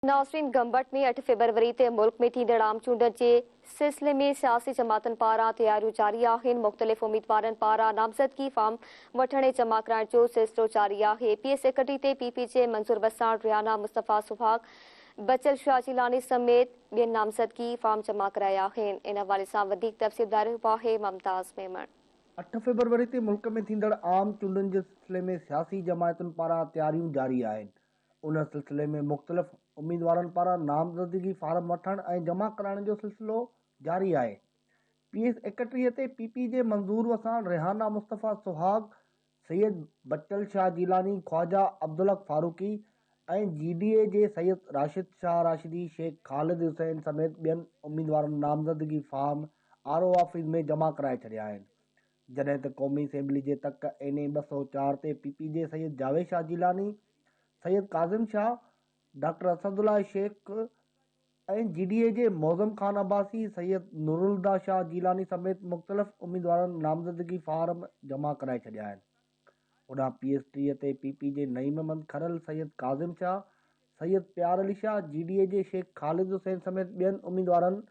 ناظرين گمبٽ ۾ اٺ فيبروري تي ملڪ ۾ ٿيندڙ عام چونڊن جي سلسلي ۾ سياسي جماعتن پاران تياريون جاري آهن، مختلف اميدوارن پاران نامزدگي فارم وٺڻ ۽ جمع ڪرائڻ جو سلسلو جاري آهي. پي ايس سيڪريٽري تي پي پي جي منظور وساڻ، ريحانه مصطفيٰ سهاڳ، بچل شاهه جيلاني سميت ٻين نامزدگي فارم جمع ڪرايا آهن. ان حوالي سان وڌيڪ تفصيل ٻڌائي رهيو آهي ممتاز ميمڻ. اٺ فيبروري تي ملڪ ۾ ٿيندڙ عام چونڊن جي سلسلي ۾ سياسي جماعتن پاران تياريون جاري آهن. ان سلسلي ۾ مختلف اميدوارن پاران نامزدگي فارم وٺڻ ۽ جمع ڪرائڻ جو سلسلو جاري آهي. پي ايس 31 تي پي پي جي منظور وساڻ، ريحانه مصطفيٰ سهاڳ، سيد بچل شاهه جيلاني، خواجه عبدالحق فاروقي ۽ جي ڊي اي جي سيد راشد شاهه راشدي، شيخ خالد حسين سميت ٻين اميدوارن نامزدگي فارم آر او آفيس ۾ جمع ڪرائي ڇڏيا آهن. جڏهن ته قومي اسيمبلي جي تڪ اين اي 204 تي پي پي جي سيد جاويد شاهه جيلاني، سيد ڪاظم شاهه، ڊاڪٽر اسدالله شيخ ۽ جي ڊي اي جي معظم خان عباسي، سيد نورالهديٰ شاهه جيلاني سميت مختلف اميدوارن نامزدگي فارم جمع ڪرائي ڇڏيا آهن. هوڏانهن پي ايس 30 تي پي پي جي نعيم احمد کرل، سيد ڪاظم شاهه، سيد پيار علي شاهه، جي ڊي اي جي شيخ خالد حسين سميت ٻين اميدوارن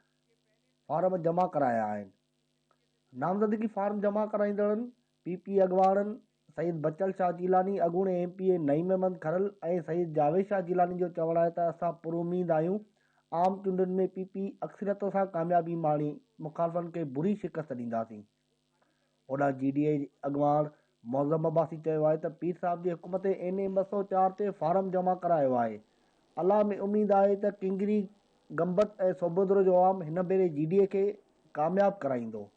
فارم جمع ڪرايا آهن. نامزدگي فارم جمع ڪرائيندڙن پي پي اڳواڻن سيد بچل شاهه جيلاني، اڳوڻي M P A Naeem Ahmed Kharal ۽ Syed Javed Shah Jilani جو چوڻ آهي ته اسان پراميد آهيون عام چونڊن ۾ پي پي اڪثريت سان ڪاميابي ماڻي مخالفن کي بري شڪست ڏينداسين. هوڏانهن جي ڊي اي اڳواڻ معظم عباسي چيو آهي ته پير صاحب جي حڪم تي اين اي 204 تي فارم جمع ڪرايو آهي الله ۾ اميد آهي ته ڪنگري، گمبٽ ۽ صوبودرو جو عوام هن ڀيري جي ڊي اي کي ڪامياب ڪرائيندو.